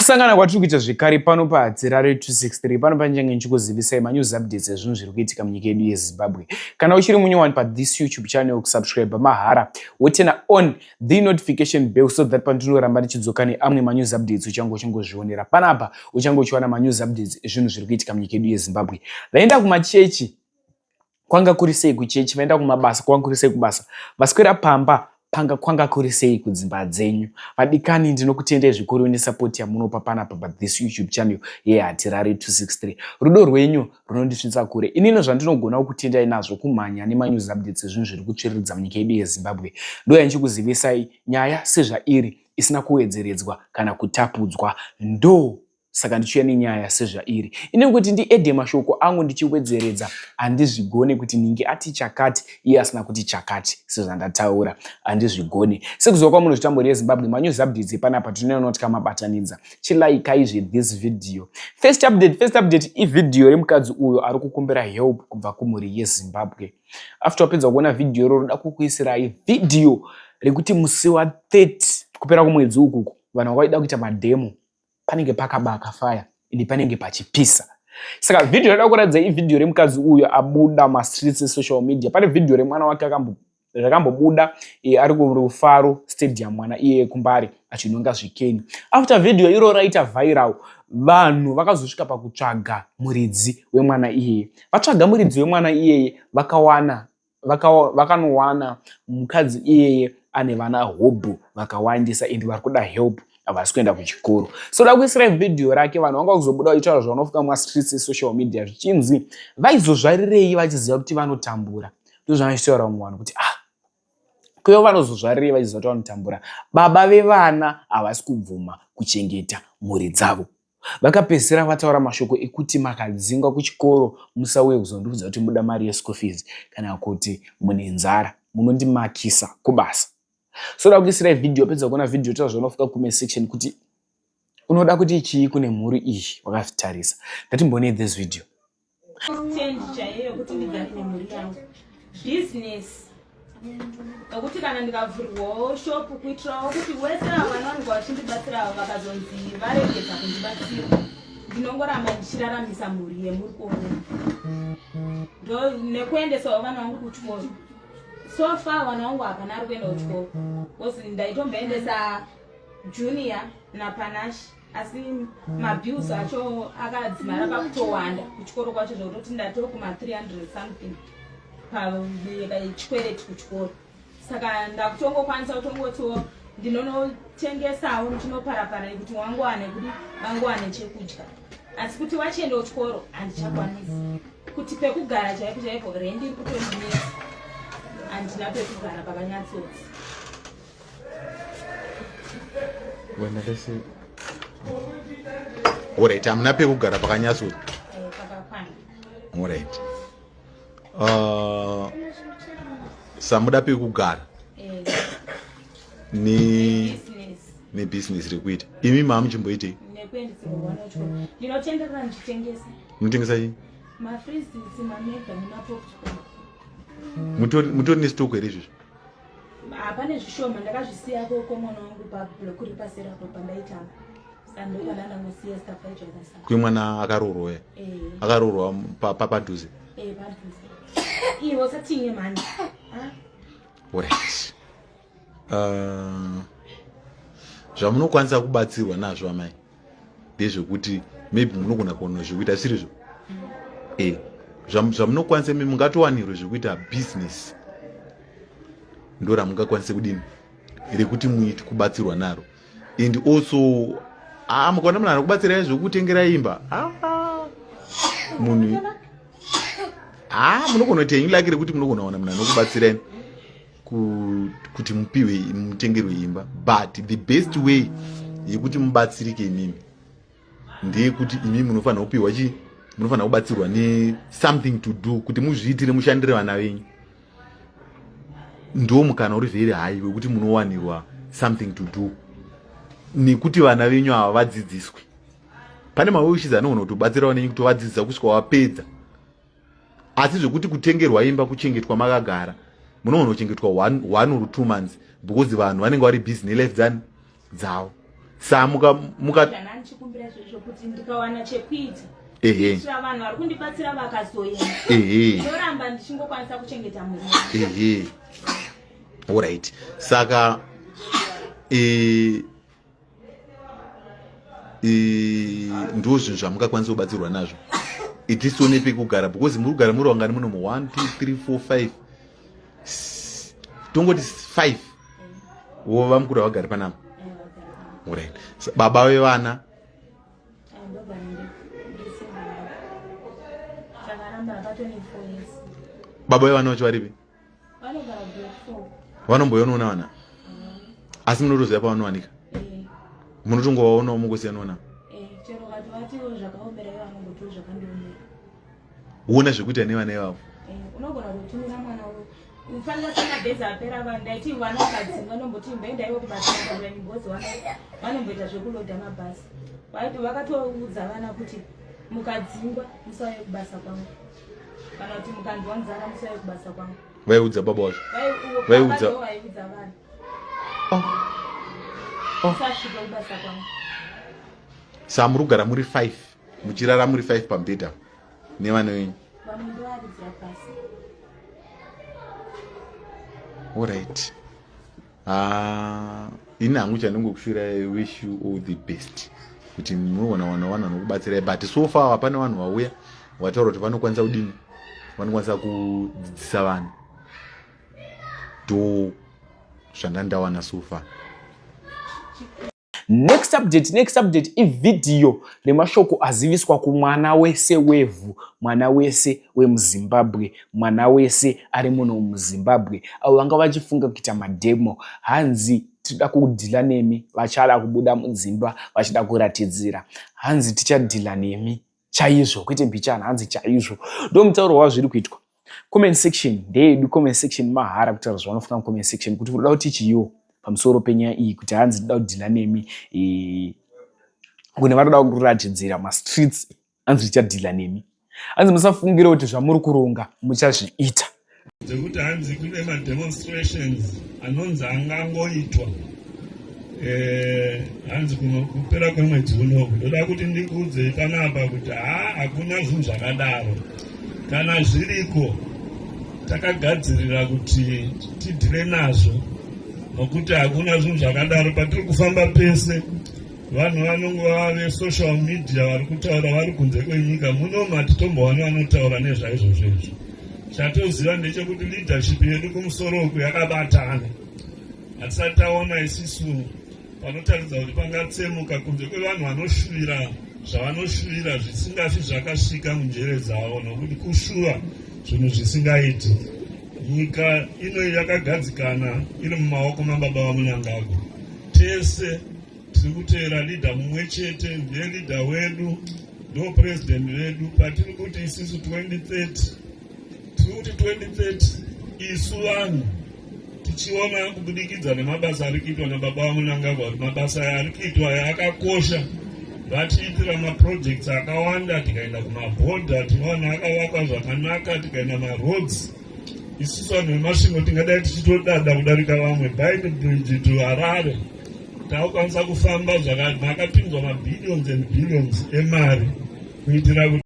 Kusangana kwatiri kuita zvekare pano paHatirare 263 pano panchange ndichikuzivisai manews updates ezvinhu zviri kuitika munyika yedu yeZimbabwe. Kana uchiri munyowani pathis YouTube channel kusubscribe mahara wotena on the notification bell so that pandinoramba ndichidzoka neamwe manews updates uchange uchingozvionera panapa uchange uchiwana manews updates ezvinhu zviri kuitika munyika yedu yeZimbabwe. Vaenda kumachechi kwanga kuri sei kuchechi vaenda kumabasa kwanga kuri sei kubasa vaswera pamba panga kwanga kuri sei kudzimba dzenyu vadikani ndinokutendai zvikuru nesapoti yamunopa panapa pathis youtube channel yehatirari 263 rudo rwenyu runondisvitsa kure inini zvandinogona kukutendai nazvo kumhanya nemanews updates ezvinhu zviri kutsviriridza munyika yedu yezimbabwe ndoya ndichikuzivisai nyaya sezvairi isina kuwedzeredzwa kana kutapudzwa ndo saka ndichiuya nenyaya sezvairi ini kuti ndiedhe mashoko angu ndichiwedzeredza handizvigone kuti ninge ati chakati iye asina kuti chakati sezvandataura handizvigone sekuziva kwamunozvita mhuri yezimbabwe manews updates epanapa tinoona kuti kamabatanidza chilaikai this video first update first update ivhidhiyo remukadzi uyo ari kukumbira help kubva kumhuri yezimbabwe after wapedza kuona vhidhiyo iroro roda kukuisirai vhidhiyo rekuti musi wa 30 kupera kwemwedzi ukuku vanhu vakaida kuita madhemo panenge pakabaka fire ende panenge pachipisa saka vhidhiyo rada kuratidza ivhidhiyo remukadzi uyo abuda mastreets esocial media pane vhidhiyo remwana wake rakambobuda e, ari kurufaro stadium mwana iye kumbare achinonga zvikeni after vhidhiyo iro raita viral vanhu vakazosvika pakutsvaga muridzi wemwana iyeye vatsvaga muridzi wemwana iyeye vakawana vakanowana mukadzi iyeye ane vana hobho vakawandisa and vari kuda help havasi kuenda kuchikoro so da kuisirai vhidhiyo rake vanhu vanga kuzobuda vachitaura zvavanofuka mumastreets esocial media zvichinzi vaizozvarirei vachiziva kuti vanotambura ndozvavachitaura vamwe vanhu kuti ah kuyo vanozozvarirei vachiziva kuti vanotambura baba vevana havasi kubvuma kuchengeta mhuri dzavo Vakapedzisira vataura mashoko ekuti makadzingwa kuchikoro musauye kuzondiudza kuti muda mari yeschool fees kana kuti mune nzara munondimakisa kubasa. So da kuisirai video pedza kuona video taura zvaunofunga comment section kuti unoda kuti chii kune mhuri iyi wakazvitarisa. Ngatimbonei this video. Change chaiyo yekuti ndigare nemhuri yangu business nokuti kana ndikavhurwawo shop kuitirawo kuti wese avo vanowanikwa vachindibatsira avo vakazonzi varegedza kundibatsira ndinongoramba ndichiraramisa mhuri yemuri kuona ndo nekuendesawo vana vangu kuchikoro so far vana vangu hapana ari kuenda kuchikoro bcause ndaitomboendesa junior napanashi asi mabills acho akadzimara pakutowanda kuchikoro kwacho zvekutoti ndatokuma 300 something pachikwereti kuchikoro saka ndakutongokwanisa kutongotiwo ndinonotengesawo ndichinoparapara kuti wangowane kuti vangowane chekudya asi kuti vachienda kuchikoro handichakwanisi kuti pekugara chaipo chaipo rendi iri kutondinetsa handina pekugara pakanyatsotsi Wena lesi Alright, hamuna pekugara pakanyatso. Eh, pakakwana. Alright. Uh, samuda pekugara. Eh. Ne ne business rekuita. Imi mama muchimboitei? Nekuendesera vana kuchikoro. Ndinotenderera ndichitengesa. Munotengesa chii? Mafrizis, mamega nemapopcorn. Mutori mutori nestock here izvozvo? Hapane zvishoma ndakazvisiya koko mwana wangu pablock uri paseri apo pandaitamba. Saka Kwemwana akaroorwa eh. Akaroorwa papadhuze. Eh, padhuze. Iwe usatinye mani. Alright. Zvamunokwanisa kubatsirwa nazvo amai ndezvekuti maybe munogona kuona zvekuita zvisiri eh zvamunokwanisa imi mungatowanirwe zvekuita business ndo ramungakwanise kudini rekuti muite kubatsirwa naro and also ah mukaona munhu anokubatsirai zvekutengera imba ah munhu ah munogona kuita henyu laki rekuti munogona kuwana munhu anokubatsirai kuti mupiwe mutengerwe imba but the best way yekuti mubatsirike imimi ndeyekuti imi munofanira kupiwa chii munofanira kubatsirwa nesomething to do kuti muzviitire mushandire vana venyu ndo mukana uri very high wekuti munowanirwa something to do nekuti vana venyu ava vadzidziswe pane mawishes anogona kutobatsirawo nenyu kutovadzidzisa kusvika wapedza asi zvekuti kutengerwa imba kuchengetwa makagara munogona kuchengetwa one or 2 months because vanhu vanenge vari busy nelife dzani dzavo. Saa muka muka Kana ndichikumbira izvozvo kuti ndikawana chekuita ehe kuitira vanhu vari kundibatsira vakazoenda, ndoramba ndichingokwanisa kuchengeta mhuri yangu. Ehe, alright. Saka ndo zvinhu zvamungakwanisa kubatsirwa nazvo, itisione pekugara, because muri kugara muri wangani munomu? 1, 2, 3, 4, 5, tongoti 5. Wo vamukuru havagari panapa? Eh, vagara pano. Alright. Baba vevana? Ah, ndogara ndisingle. Takaramba akatone 4 years. Baba vevana vacho varipi? Vanogara grade 4. Vanomboyonoona vana, asi munotoziva pavanowanika? Eh. Munotongovaonawo mungosiyanaona? Eh, chero vati vatiwo zvakaomera, ivo vanongotiwo zvakandiomera. Uona zvekuita nevana ivavo. Eh, unogona kutumira mwana ufanira semabhezi apera, vanhu ndaiti vana vakadzingwa, ndomboti mboendaiwo kubasa because vanomboita zvekulodha mabhasi. Vaiti vakatoudza vana kuti mukadzingwa musauye kubasa kwangu, kana kuti mukanzwa nzara musauye kubasa kwangu. Vaiudza baba vacho? Vaiudza, vaiudza vana. Oh. Musasvika kubasa kwangu. Saa muri kugara muri 5, muchirara muri 5 pamubhedha nevana venyu? Vamwe ndovaridzira pasi. Alright. Ah, ini hangu chandingokushuvira, I wish you all the best, kuti munoona wana vanhu vanokubatsirai, but so far hapana vanhu vauya vataura kuti vanokwanisa kudini, vanokwanisa kudzidzisa vanhu. Ndo zvandandawana so far. Next update, next update ivhidhiyo remashoko aziviswa kumwana wese wevhu, mwana wese wemuZimbabwe, mwana wese ari muno muZimbabwe, avo vanga vachifunga kuita mademo. Hanzi tinoda kudhila nemi. Vachada kubuda mudzimba vachida kuratidzira, hanzi tichadhila nemi chaizvo, kwete mbichana. Hanzi chaizvo, ndo mutauro wazviri kuitwa. Comment section ndeyedu, comment section mahara kutaura zvavanofunga mucomment section, kuti unoda kuti chiiwo pamusoro penyaya iyi, kuti hanzi toda kudhila nemi. Kune vanoda kuratidzira mastreets, hanzi tichadhila nemi. Hanzi musafungire kuti zvamuri kuronga muchazviita. Dzekuti hanzi kune mademonstrations anonzi angangoitwa, hanzi kupera kwemwedzi unoku, ndoda kuti ndikuudzei panapa kuti ha, hakuna zvinhu zvakadaro. Kana zviriko, takagadzirira kuti tidhile nazvo, nokuti hakuna zvinhu zvakadaro. Patiri kufamba pese, vanhu vanongova vesocial media vari kutaura vari kunze kwenyika. Muno hatitombowana vanotaura nezvaizvozvo izvo. Chatoziva ndechekuti leadership yedu kumusoro uku yakabatana. Hatisati taona isisu panotaridza kuti pangatsemuka, kunze kwevanhu vanoshuvira zvavanoshuvira zvisingafi zvakasvika munjere dzavo, nokuti kushuva zvinhu zvisingaiti. Nyika ino yakagadzikana, iri mumaoko mababa vaMunangagwa. Tese tiri kuteera leader mumwe chete, ndiye leader wedu, ndo president vedu. Patiri kuti isisu 2030, tiri kuti 2030 isu vanhu tichiona kubudikidza nemabasa ari kuitwa nababa vaMunangagwa, kuti mabasa aya ari kuitwa aya akakosha. Vatiitira maprojects akawanda. Tikaenda kumabhodha tinowana akavakwa zvakanaka, tikaenda maroads, isusu vanhu veMasvingo tingadai tichitodada kudarika vamwe. Beitbridge to Harare takukwanisa kufamba, makapinzwa mabillions and billions emari kuitira kuti